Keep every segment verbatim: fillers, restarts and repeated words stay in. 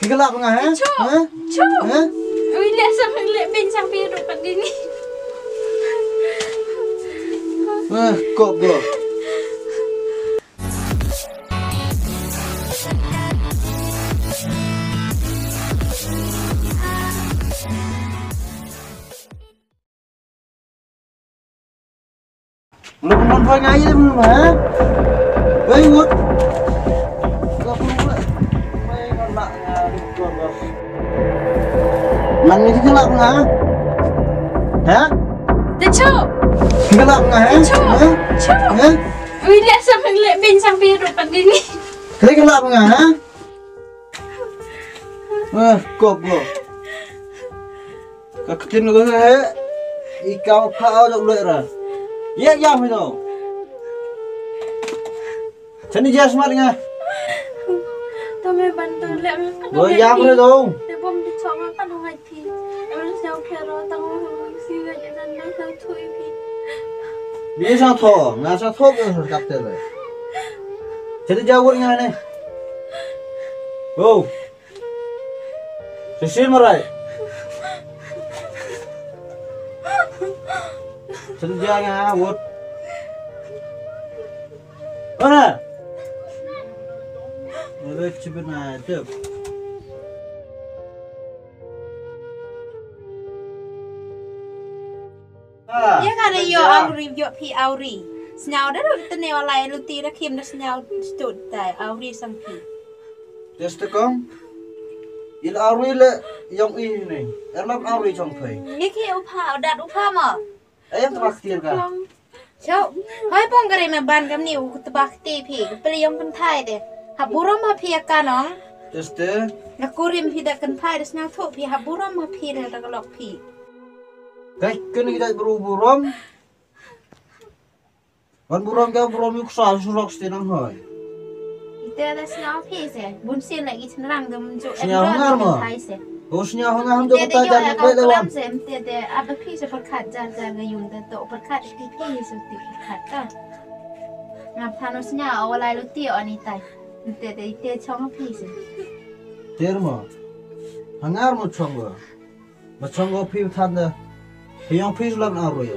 Phi ka lap nga, ha? Cho. Ha? Cho. Ha? Ui, leh sam leh beng sang phi ruh pat dini. Eh, kop go. Lo pun pun ngai ye pun ha. Wei ngut. Lo pun pun. Wei ngut mak. Man ni kala nga. Ha? Te cho. Kala nga ha? Cho. Ha? Cho. Ha? Ui, leh sam leh beng sang phi ruh pat dini. Kala nga ha? Eh, kop go. Ka ktien ko he. I ka pha au jok leh ra. Ye ya mi no. Chani jas mat nga. To me ban to leh me. Go ya pre do. Te bom di chong ka no ngai phi. Em sa phi ro tang mo si ga jan na sa thui phi. Ni sa tho, nga sa tho ke sa kap te le. Chani ja wor nga ne. Go. Sisi marai. Senja nga wot. Mana? Ada cibina tu. Ah, ya kan yo senja. Auri yo phi auri. Snyau da ru tene walai luti da kim da snyau stud tai auri sang phi. Test kong. Il arwi le yong i ne. Erlap arwi chong phai. Ye ki u pha, u dat u pha mo. Ayam tebak tir ka. Cho. Hoi pong kare me ban kam ni u tebak ti phi. Peli yong kan thai de. Ha burom ha phi ka nong. Test. Na kurim phi da kan thai de sna thu phi ha burom ha phi de da lok phi. Kai kene kita buru burom. Wan burom ka burom yuk sa surok sti nang hoi. Ite de sna phi se, bun sin lagi chenrang de mun ju. Sna em hongar ron mo. Thai se. Ho sna hongar ham jo. Ite de ta yo jan ya le le wan. Kalam se, ite de apa phi se perkat jar jar ga yung de to perkat ti phi se ti perkat ta. Ngap thano sna awalai luti oni tai. Ite de ite chong phi se. Ter mo. Hangar mo chong go. Ba chong go phi than da. Phi yong phi lam aroi.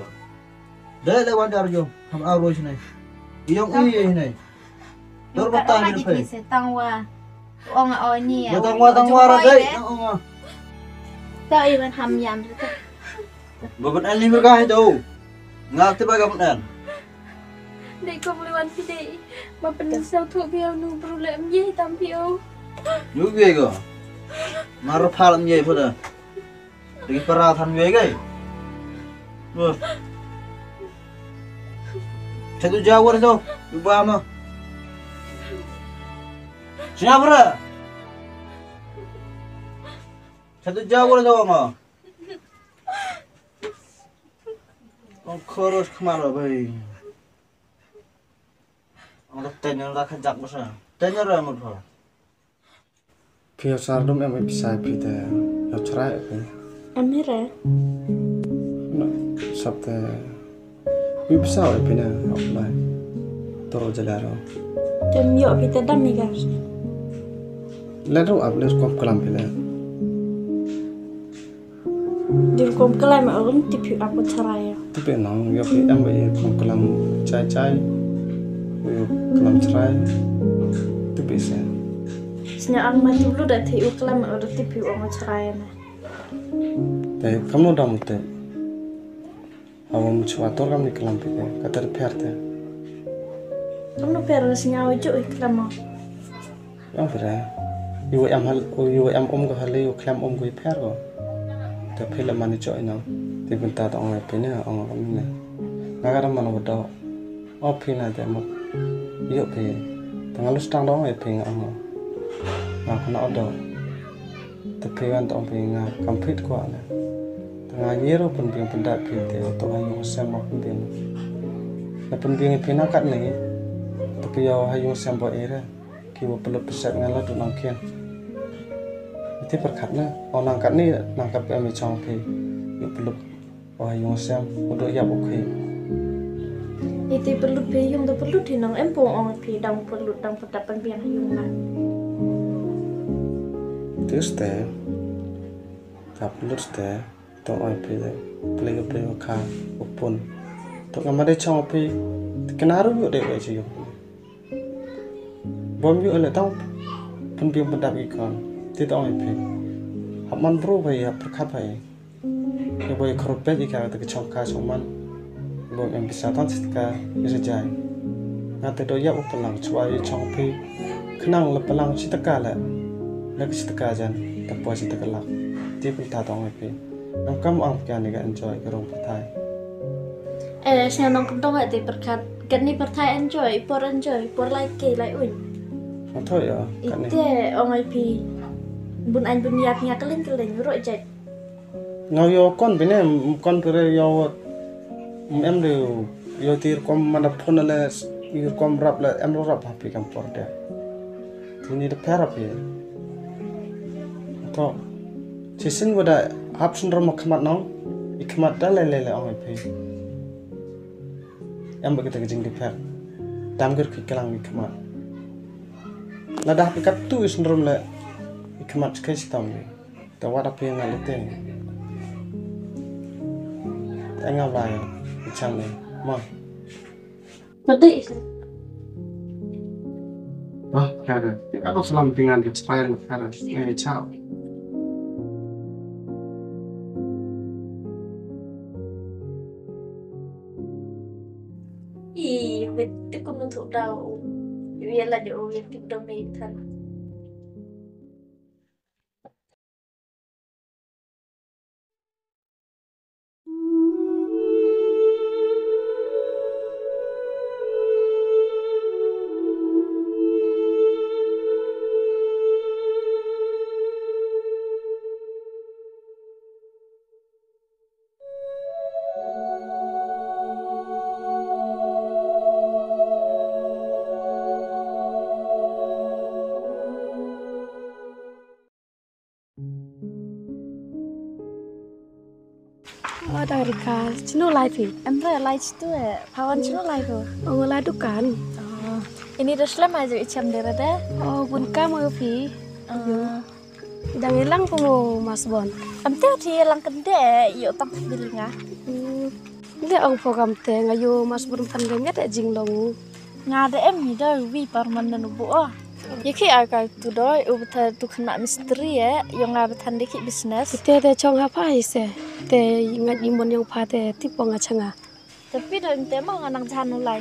Dai le wan dar jo. Ham aroi sini. Yong i ye sini. Dor ba tan phi. Se tang wa. Ong o ni. Ba tang wa tang wa ra dai. Ong o. Ta i ban ham yam. Ba ban an li merga hai do. Ngal te ba ga ban an. Dei kong le wan phi dei. Ba pen sau thu phi au nu bru le mye tam phi au. Nu ye go. Mar pha lam ye pha da. Dagi para than wei gai. Wah. Satu jawar tu. Cuba ma. Sini apa? Satu jawar tu ma. Ong khoros khmar bai. Ong da tenyo da khajak basa. Tenyo ra mut pha. Phi ïoh sar dum em ïa pisa phi te ïoh chrai phi. Em hi re. Na sap te ïoh pisa ïa phi na ap lai. Toro jala ro. Tem ïoh phi te dam ni gar. Le ro ap le kom kalam phi le. Jur kom kalam ïa ong tipi ap chrai. Tipi nong ïoh phi em ïa kom kalam chai chai. Ïoh kalam chrai. Tipi se. Snya ang ma tu lu da thi u klam o da tip u ong chrai na. Te kam no dam te. Awa mu chwa tor kam ni klam phi te. Ka ter pher te. Kam no pher snya u ju i klam o. Yang pher. Iwa em hal, iwa em um ko hal, iwa klam um ko i pher ko. Te phi la mani cho ino. Te binta ta ong phi ne, ong kam ne. Nga ka da man wa do. O phi na te mut ïoh phi. Te nga lus tang dong ïa phi nga ong. Nga khana o dong. Te phi wan tong phi nga kam phit kwah na. Te nga ngi ruh pynbiang pyndat phi te to ha ïung sem ma pynbiang. Na pynbiang ïa phi na katne. Te phi ïoh ha ïung sem ba ire. Ki wa pynlut pynset nga la dun nang khian. Ite pyrkhat na. O nang katne nang kat phi am i chong phi. Ïoh pynlut. O ha ïung sem, u dei ïap u khie. Ite pynlut phi ïung da pynlut hi nang em pong ong phi dang pynlut dang pyndat pynbiang ha ïung na. Tuesday, hap Tuesday, to ong ïa phi de, plie ka plie ka kha, u pun. To nga ma dei chong phi, te kane ruh ïoh dei ba chi ïoh. Bym ïoh leh tang pynbiang pyndap ki khon, te to ong ïa phi. Hap man bru ba ïa pyrkhat ba ïa. Ïa ba ïa khurup peit ïa ka te ka chong ka chong man. Ba em pisa tang shi taka ïa sa jai. Nga te do ïa u palang chwa ïa chong phi. Khnang la palang shi taka la. La ka shi taka jan. Ta poi shi taka lak. Te pynta tong ïa phi. Ngam kam ang phi ka ni ka enjoy ka rong pyrthai. Eh, sñiaw nong kyntong eh te pyrkhat. Kat ni pyrthai enjoy, por enjoy, por lai ke lai uñ. Nga thoh ïa, kat ni. Ite ong ai phi. Bun ain bun ïa phi nga kylling kylling, ruh jait. Nga ïoh kon bine, kon pire ïoh, em de ïoh ti rukom mana phone le, rukom rap le, em lo rap happy kam por de. Tini de pher happy. To, chisin wada hap syndrome khmat nong, i khmat da le le le ong ai phi. Em ba kita ka jingdipher. Dam gir ki klang i khmat. Lada hap i kat tu i syndrome le, i khmat chikai chitam le. Te wat aphi nga lute. Te nga blai, i cham ni. Ma. Tadi. Ah, kare. Ka dok salam pingan di chpai kare. Eh, chao. Ih, wit te kum nuthu dau. Wi la de u wi tik dom ni than. Oh, dang Rika, chinu lai phi? Em re lai chitu eh. Pawan chinu lai ko? Oh, lai dukan. Oh, ini da slem aja icham dera da. Oh, bun kam ayo phi. Oh. Dang ilang ko mo Mas Bon. Am te ti ilang kende yo tang bilinga. Hmm. Nde ong pho kam te nga yo Mas Bon tan de ngat jinglong. Nga de em mi doi wi permanent u bo. Ye ki ai kai tu doi u btha tu khna mistri eh, yo nga bthan de ki business. Te te chong ha pha hi se. Te nga ji mon yong pha te ti po nga changa. Tapi doi te mo nga nang jan u lai.